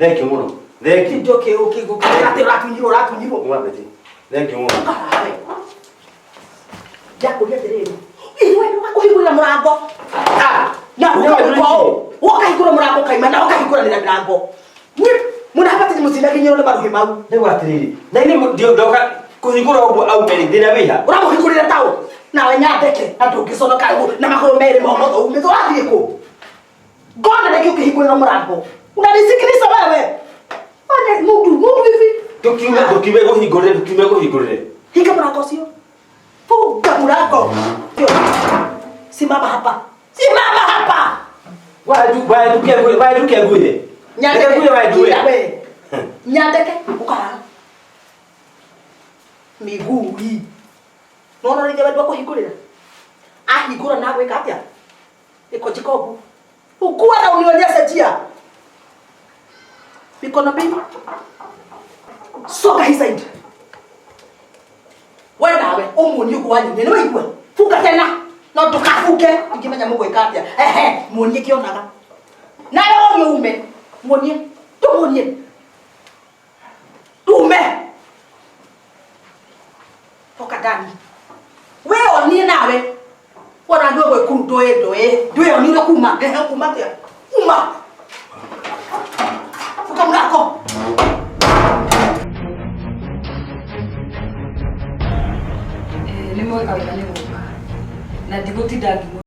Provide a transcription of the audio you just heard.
Thank you mũno. Thank you. Ndio kĩ ũkĩ gũkĩ ũratunyirwo ũratunyirwo. Uma Betty. Thank you mũno. Ũkarawe. Ndakũria atĩrĩrĩ. Iwe ũkahingũrĩra mũrango. Ah, Na ũkahingũra ũũ. Ũkahingũra mũrango ũkaima na ũkahingũranĩra mĩrango. Mũna hapa tĩ mũtinakinyĩrwo nĩ maruhĩ mau. Rĩu atĩrĩrĩ, na inĩ ndoka kũhingũra ũguo aume rĩ, thĩna wĩ ha? Ũramũhingũrĩra taũ. Nawe nyandeke na ndũngĩconoka ũguo na magũrũ merĩ momotho umĩte ũrathiĩ kũ? Ngona rĩngĩ ũkĩhingũrĩra mũrango. Unanisikiliza wewe? One mundu mundu hivi. Ndũkiume ndũkiume ngũhingũrĩre ndũkiume ngũhingũrĩre. Hinga mũrango ũcio. Funga mũrango. Simama hapa. Simama hapa. Waenduke waenduke ngwĩre. Nyandeke. Reke ngwĩre waendue. Kira we. Nyandeke ukara. Miguu hii. Nona rĩngĩ wendwa kũhingũrĩra. Ahingũra na gwĩka atĩa? Iko jikobu. Ukua na unionyeshe njia. Mikono mbili. Soka hii side. We nawe umuonie ũguo wanyonia nĩ waigua. Funga tena. No ndũkafunge. Ingĩmenya mũgwĩka atĩa. Ehe, muonie kĩonaga. Nawe worie ume. Muonie. Tumuonie. Tume. Toka ndani. We onie nawe. Wona ndwe gwĩkuru ndũĩ ndũĩ. Ndũĩ onire kuma. Ehe kuma atĩa? Kuma.